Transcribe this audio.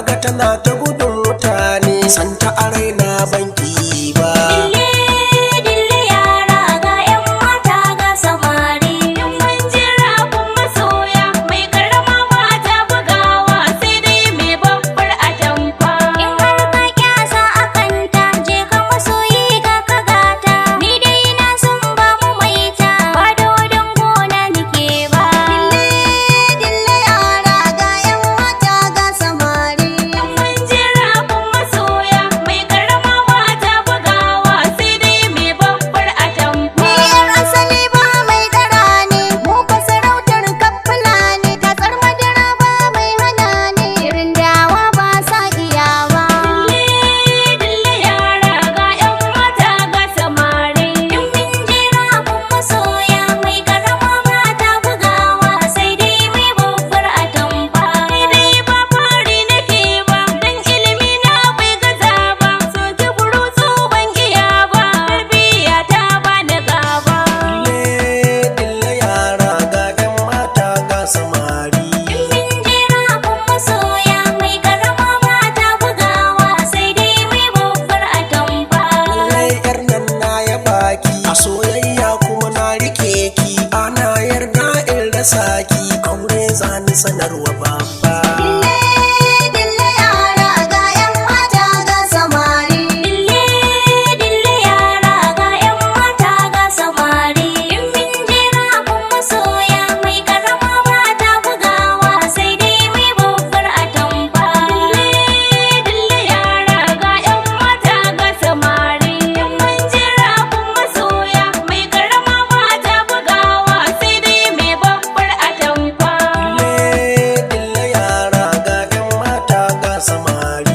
Naga tana ta gudun mutane, santa a raina banki ba. Dille dille yara ga 'yan mata ga samari. In mun jira kun masoya, mai karama ba ta bugawa sai dai mai babbar atamfa. In har ka kyasa a kanta, je ka masoyi ga ka gata. Ni dai na san ba mu maita, ba dodon gona nike ba. Dille dille yara ga 'yan mata ga samari. In mun jira kun masoya, mai karama ba ta bugawa sai dai mai babbar atamfa. Ni yar asali ba mai dara ne, mu fa sarautar kafula ne, tatsar madara ba mai hana ne, irin dawa ba sa iya ba. Dille dille yara ga 'yan mata ga samari. In mun jira kun masoya, mai karama ba ta bugawa sai dai mai babbar atamfa. Ni dai ba fari nake ba, dan ilimi na bai gaza ba, soki burutsu ban iya ba, tarbiyya ta ba na gaba. Dille dille yara ga 'yan mata ga samari. In mun jira kun masoya, mai karama ba ta bugawa sai dai mai babbar atamfa. Lallai yar nan na ya baki, a soyayya kuma na rike ki, ana yarda in rasa ki, aure zani sanarwa babba. Dille dille yara ga 'yan mata ga samari. Dille dille yara ga 'yan mata ga samari. In mun jira kun masoya, mai karama ba ta bugawa sai dai mai babbar atamfa. Dille dille yara ga 'yan mata ga samari. In mun jira kun masoya, mai karama ba ta bugawa sai dai mai babbar atamfa. Dille dille yara ga 'yan mata ga samari.